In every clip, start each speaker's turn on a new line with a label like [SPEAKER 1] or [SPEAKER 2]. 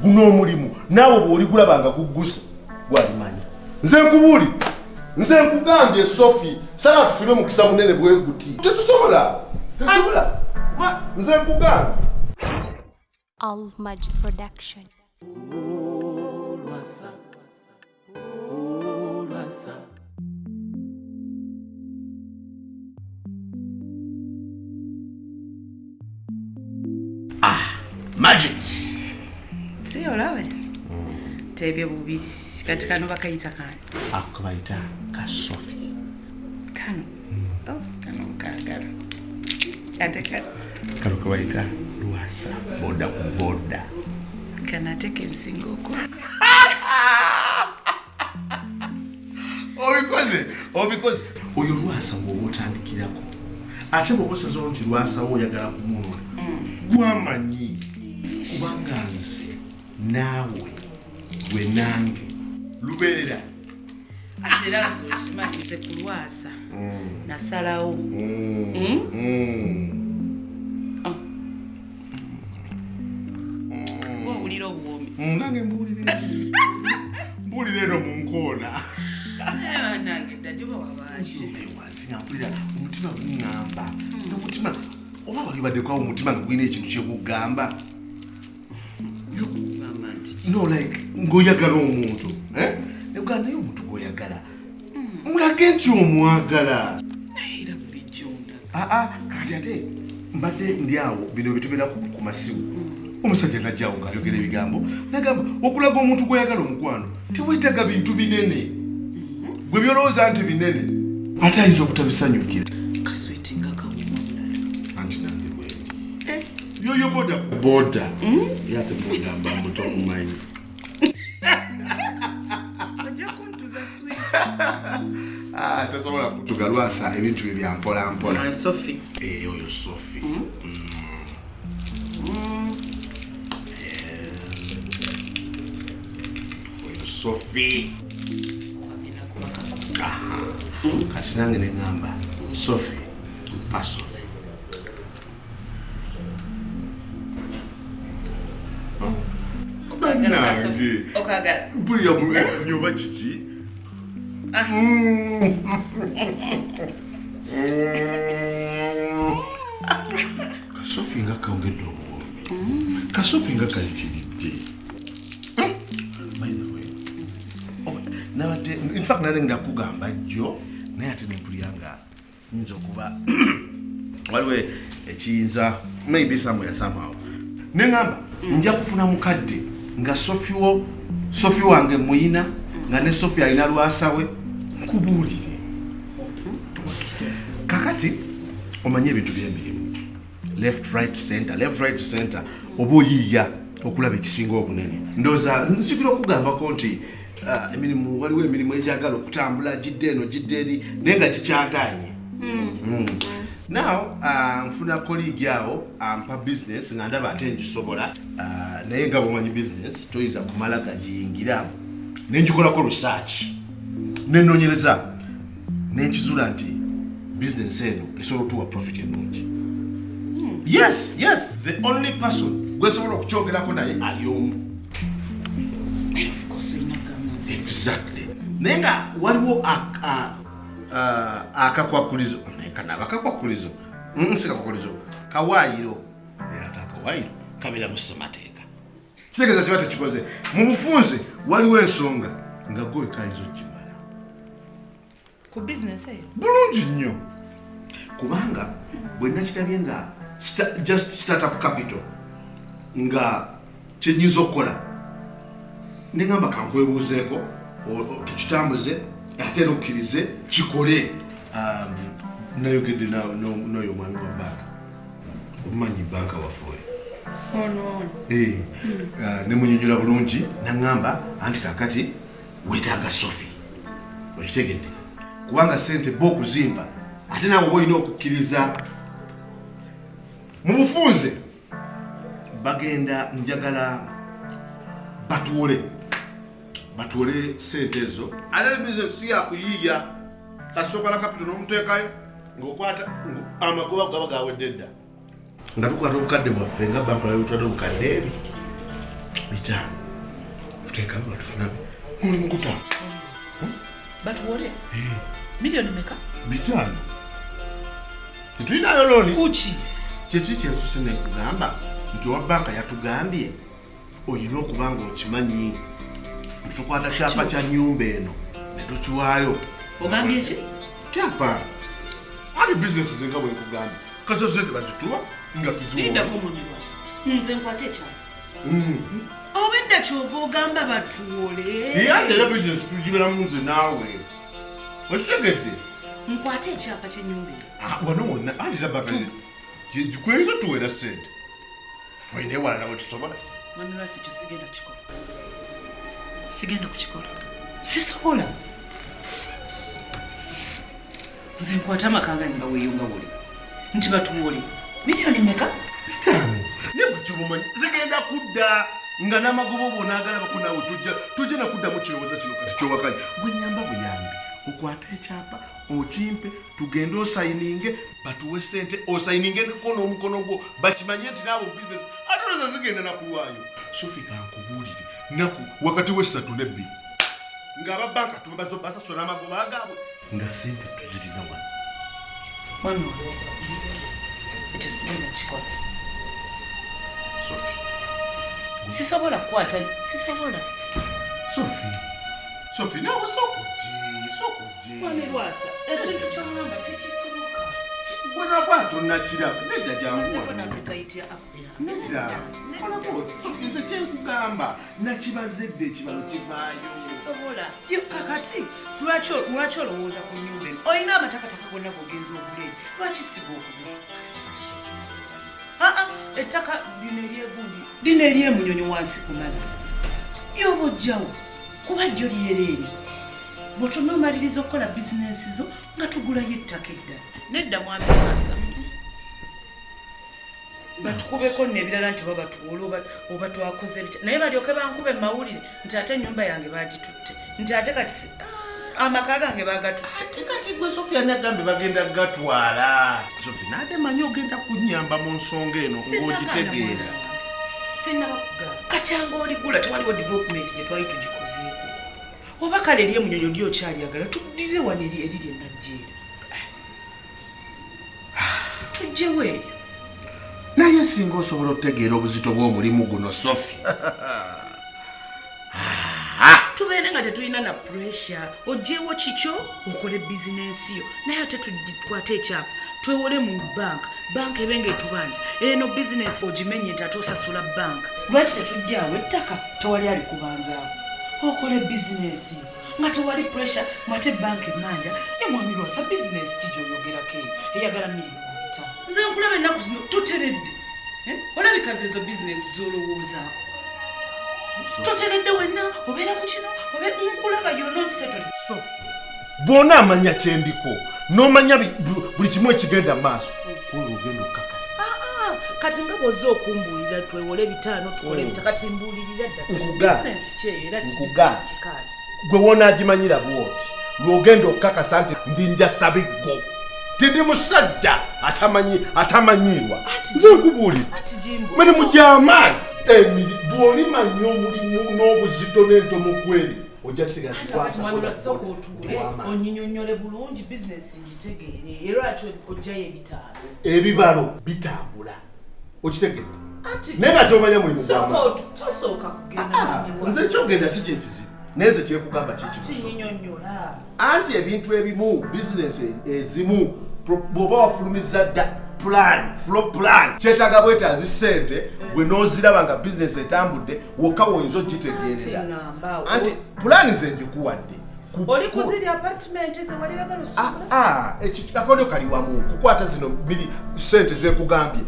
[SPEAKER 1] Guno omulimu naawe bw'oligulaba nga guggusa gwalimanya. Nze nkubuuli, nze nkugambye Sophie, saga tufire omukisa munene bwe guti. Tetusobola, tetusobola. Nze nkugambye.
[SPEAKER 2] Al Magic Production.
[SPEAKER 1] Magic.
[SPEAKER 3] Si olabe tebye bubiri kati kano bakayita kani?
[SPEAKER 1] Ako kebayita ka Sophie.
[SPEAKER 3] Kano. Oh, kano nkagala ate kano.
[SPEAKER 1] Kano kebayita Lwasa, boda ku boda.
[SPEAKER 3] Kano ate kensinga okwagala.
[SPEAKER 1] Obikoze, obikoze. Oyo Lwasa bw'oba otandikirako, ate bw'oba osazeewo nti Lwasa wo oyagala kumunona, gwamanyi, kubanga nze naawe gwe nange lubeerera.
[SPEAKER 3] Ate era nze okimanyi nze ku Lwasa nasalawo. Oh. Owulira obuwoomi?
[SPEAKER 1] Nange mbuulira, mbuulira eno mu nkoona.
[SPEAKER 3] Nange ddadi oba wabaaki?
[SPEAKER 1] Wansi nga mpulira omutima guŋŋamba, omutima oba wali obaddeko omutima nga gulina ekintu kyegugamba.
[SPEAKER 3] Gamba nti
[SPEAKER 1] No, like ng'oyagala omuntu, eh? Negamba naye omuntu gw'oyagala mulage nti omwagala.
[SPEAKER 3] Era bulijjo ndaga.
[SPEAKER 1] Aa, kati ate mbadde ndi awo, bino byetubeera ku masimu, omusajja najjawo ng'ayogera ebigambo, nagamba okulaga omuntu gw'oyagala omukwano teweetaaga bintu binene. Gwe byolowooza nti binene ate ayinza obutabisanyukira.
[SPEAKER 3] Kaswiti nga kawuma bulala.
[SPEAKER 1] Anti nange bwendi yoyo boda ku boda, ye ate mugamba mbu tomumanyi.
[SPEAKER 3] Ojja kuntuza switi.
[SPEAKER 1] Ah, tasobola kutuga Lwasa, ebintu bye bya mpola mpola.
[SPEAKER 3] Sophie.
[SPEAKER 1] Eh, oyo Sophie. Oyo Sophie. Aha. Kati nange neŋŋamba Sophie, pa Sophie. Bannange.
[SPEAKER 3] Okagala?
[SPEAKER 1] Mpulira nyoba kiki?
[SPEAKER 3] Ah.
[SPEAKER 1] Kasofi nga kawugedde obuwoomi. Kasofi nga kayitiridde. By the way, oh, nabadde in fact nale nga kugamba jjo, naye ate nempulira nga nyinza okuba waliwo ekiyinza maybe somewhere somehow neŋamba nja kufuna mukadde nga Sofi wo, Sofi wange muyina nga ne Sofi alina Lwasawe. Nkubuulire kakati, omanye ebintu byemirimu, left, right, center, left, right, center, oba oyiiya okulaba ekisinga obunene. Ndowooza nzijukira okugambako nti emirimu, waliwo emirimu egyagala okutambula gidde eno gidde eri naye nga gikyaganye. Now nfuna colleague awo ampa business nga ndaba ate ngisobola, naye nga bwomanyi business toyinza kumala gagiyingira. Nengikolako research, nenoonyereza, nenkizuula nti business eno esobola otuwa profit ennungi. Yes, the only person gwesobola okukyogerako naye ali omu.
[SPEAKER 3] Of course olina kugamba nze.
[SPEAKER 1] Exactly, naye nga waliwo akakwakulizo, naye kanaaba akakwakulizo. Si kakwakulizo, kawaayiro. Naye ate akawaayiro kabeera mu ssemateeka, kitegeeza kiba tekikoze mu bufunze. Waliwo ensonga nga gwe kayinza okukimala.
[SPEAKER 3] Ku bizinesi eyo?
[SPEAKER 1] Bulungi nnyo, kubanga bwe nakirabye nga just startup capital nga kyenyinza okukola, neŋamba kankwebuuzeeko tukitambuze ate era okkirize kikole. Nayogedde n'oyo omwami wa banka, omumanyi banka waffe oyo.
[SPEAKER 3] Ono ono?
[SPEAKER 1] Eh, nemunyonyola bulungi, naŋŋamba anti kakati weetaaga Sofi, okitegedde, kubanga sente ba okuzimba ate naawe oba olina okukkiriza. Mu bufunze bagenda njagala batuwole sente ezo, ate ne bizinesi si yakuyiiya. Kasooka na capital n'omuteekayo ng'okwata amagoba gaba gawedde dda, nga tukwata obukadde bwaffe nga banka butwadde obukadde ebi. 5 tuteekayo nga tufuna mulimu gutaano.
[SPEAKER 3] Batuwole miliyoni meka?
[SPEAKER 1] 5. Tetulinayo looni.
[SPEAKER 3] Kuki?
[SPEAKER 1] Kyeki kyensuse nekugamba nti owa banka yatugambye olina okuba nga okimanyi nti tukwata kyapa kya nnyumba eno ne tukiwaayo.
[SPEAKER 3] Ogambye ki?
[SPEAKER 1] Kyapa. Ati bizinesi zenga bwe nkugambye kaso sente bazituwa nga tuziwola.
[SPEAKER 3] Lindako mwami Lwasa, nze nkwate ekyapa. Obedda kyova ogamba batuwole.
[SPEAKER 1] Ate era bizinesi tugibeeramu nze naawe. Okitegedde?
[SPEAKER 3] Nkwate ekyapa ky'ennyumba eno.
[SPEAKER 1] Wano wonna ate era banka gikweyinza otuweera ssente. Olina ewalala we tusobola.
[SPEAKER 3] Mwami Lwasa ekyo sigenda kukikola. Sigenda kukikola. Sisobola. Nze nkwate amaka gange nga weeyunga wuli. Nti batuwole. Miliyoni meka?
[SPEAKER 1] 5. Naye gwe ky'omumanyi zigenda kudda nga n'amagoba bw'onaagalabako naawe tojja na kuddamu kirowooza kino kati ky'owakanya. Gwe nnyamba buyambi okwate ekyapa okimpe tugende osayininge batuwe ssente osayiningeko n'omukono gwo bakimanye nti naawe mu bizinesi ate olowooza zigenda nakulwayo. Sophie kankubuulire nnaku wakati w'essatu n'ebbiri ng'aba banka tubabazo basasula n'amagoba gaabwe nga ssente tuzirina wano.
[SPEAKER 3] Mwami wange ekyo sigenda kukikola.
[SPEAKER 1] Sophie
[SPEAKER 3] sisobola kukwata, sisobola.
[SPEAKER 1] Sophie naawe sooka ojje.
[SPEAKER 3] Mwami Lwasa ekintu ky'ogamba tekisoboka.
[SPEAKER 1] Gwe lwakuba tonnakiraba. Nedda jangu wano. Nedda. Kolako Sophie nze kyenkugamba nakibaze dda ekibalo kivaayo.
[SPEAKER 3] Sisobola. Kakati lwaki olowooza ku nnyumba eno? Olina amatakataka gonna g'ogenza ogula eri. Lwaki siga okozesa? Ettaka lino ery'egundi lino ery'emunyonyo wansi ku mazzi. Lyoba ojjawo kuba ddyo lyereere. Bw'otonoomaliriza okukola bizinensi zo nga tugulayo ettaka eddala. Nedda mwami Lwasa. Batukubeko nno ebirala nti oba batuwole oba twakoze bitya. Naye balyoke bankube mu mawulire nti ate ennyumba yange baagitutte. Nti ate kati amaka gange baagatutte.
[SPEAKER 1] Ate kati gwe Sophie ani agambye bagenda gatwala? Sophie nadde manyi ogenda kunnyamba mu nsonga eno ng'ogitegeera.
[SPEAKER 3] Sinnaba kugaana. Kakyanga oligula tewaliwo development gye twali tugikozeeko. Oba kale eri emunyonyo lyokyaliyagala tuddire wano eriri e Najjeera. Tujjewo eryo.
[SPEAKER 1] Naye singa osobola okutegeera obuzito bw'omulimu guno Sophie.
[SPEAKER 3] Tubeere nga tetulina na pressure, oggyewo kikyo okole bizinensi yo, naye ate tukwate ekyapa twewole mu banka, banka ebe ng'etubanja eno bizinensi ogimenye nti ate osasula banka. Lwaki tetuggyaawo ettaka tewali alikubanjaawo okole bizinensi yo nga tewali pressure mwate banka emmanja. Ye mwami Lwasa bizinensi ki gy'oyogerako eyo eyagala miliyoni 5? Nze nkulaba ennaku zino toteredde. Olabika nze ezo bizinensi z'olowoozaako. Toteredde wenna obeera ku kino nkulaba you're not settled.
[SPEAKER 1] Sophie bw'onaamanya kyendiko n'omanya buli kimu ekigenda mu maaso kwolwo ogenda okukakasa.
[SPEAKER 3] Kati nga bw'ozze okumbuulira twewole 5 tukole bita kati mbuulirira ddala. Bizinensi ki eyo era bizinensi kikaaki?
[SPEAKER 1] Gwe w'onaagimanyira bw'oti lw'ogenda okukakasa nti ndi njasabiggo ti ndi musajja atamanyiirwa. Nze nkubuulidde mirimu gy'amaanyi bw'olimanya omulimu n'obuzito n'entomo kweri ojja kitegeera nti
[SPEAKER 3] twasooka otuule onnyinyonnyole bulungi bizinensi ngitegeere era lwaki ojjayo ebitaano?
[SPEAKER 1] Ebibalo bitambula okitegedde naye nga ky'omanya mulimu gw'amaanyi.
[SPEAKER 3] Tosooka kugenda.
[SPEAKER 1] Nze ekyogenda si kyekizibu naye nze kyekugamba kyekimuso. Anti ebintu ebimu bizinensi ezimu bw'oba wafulumizza dda plan, flow plan kyetaaga bwetaazi ssente gwe n'oziraba nga bizinensi etambudde wokka woyinza ogitegeerera. Anti pulaani ze ngikuwadde.
[SPEAKER 3] Oli kuziri apartment ze wali oyagala osubula?
[SPEAKER 1] Akondo kali wamu kukwata zino ssente zenkugambye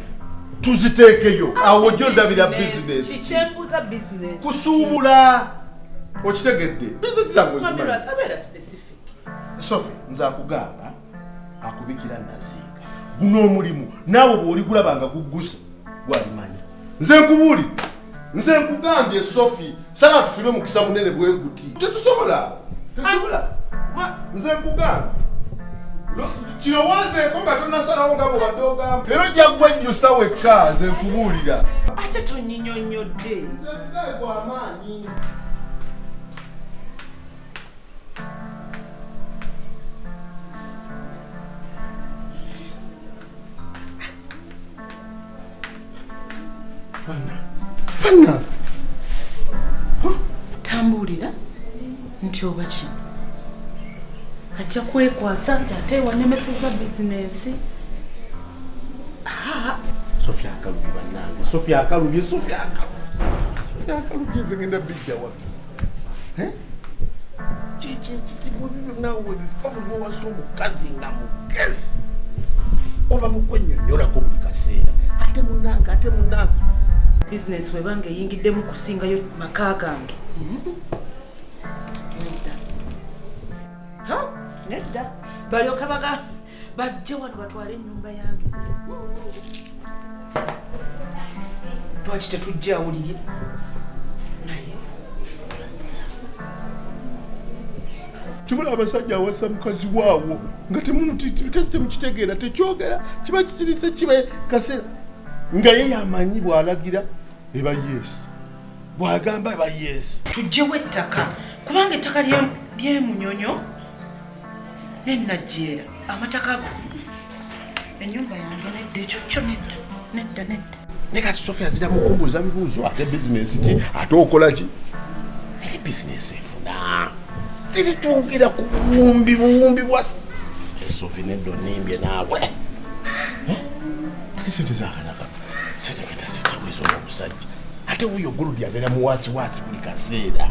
[SPEAKER 1] tuziteekeyo awo ojja ondabira bizinensi.
[SPEAKER 3] Kikyembuuza bizinensi.
[SPEAKER 1] Kusuubula okitegedde bizinensi zange ozimanyi. Sophie nze akugamba akubikira naziika guno omulimu naawe bw'oligulaba nga guggusa gwalimanya. Nze nkubuulidde nze nkugambye Sophie sanga tufiirwe mukisa munene bwe guti. Tetusobola. Nze nkugambye. Kirowoozeeko nga tonasalawo nga bw'obadde ogamba. Era ojja gwejjusa wekka nze nkubuulira.
[SPEAKER 3] Ate tonyinyonnyodde.
[SPEAKER 1] Nze gw'amaanyi. Panna.
[SPEAKER 3] Tambuulira nti oba kino ajja kwekwasa nti ate wanemeseza bizinensi.
[SPEAKER 1] Sofia akalubye bannange, Sofia akalubye, Sofia akalubye, Sofia akalubye, nze ngenda bijja wa? Kiki ekizibu ebyo byonna webifa buli lw'owasa omukazi nga mugezi oba mukwennyonnyolako buli kaseera, ate munnange, ate munnange.
[SPEAKER 3] Bizinensi bwebanga eyingiddemu kusingayo maka gange. Nedda. Nedda. Balyoka baga bajje wano batwale ennyumba yange. Lwaki tetujja awulire? Naye
[SPEAKER 1] Kibula abasajja awasa mukazi waawo nga temumukazi temukitegeera, tekyogera, kiba kisirise kiba kaseera nga ye yamanyi bw'alagira eba yes, bw'agamba eba yes.
[SPEAKER 3] Tugyewo ettaka kubanga ettaka ly'emunyonyo n'enajjeera amataka ago ennyumba yange nedda, ekyo kyo nedda, nedda, nedda.
[SPEAKER 1] Naye kati Sofia azira mukumbuuza bibuuzo, ate bizinensi ki, ate okola ki? Naye bizinensi efuna zirituukira ku buwumbi buwumbi bwa Sofi nedda onnimbye naawe. Kati sente zakanakafa sente ngenda zijjawo ez'omusajja, ate wuyo guludi abeera muwaasiwaasi buli kaseera.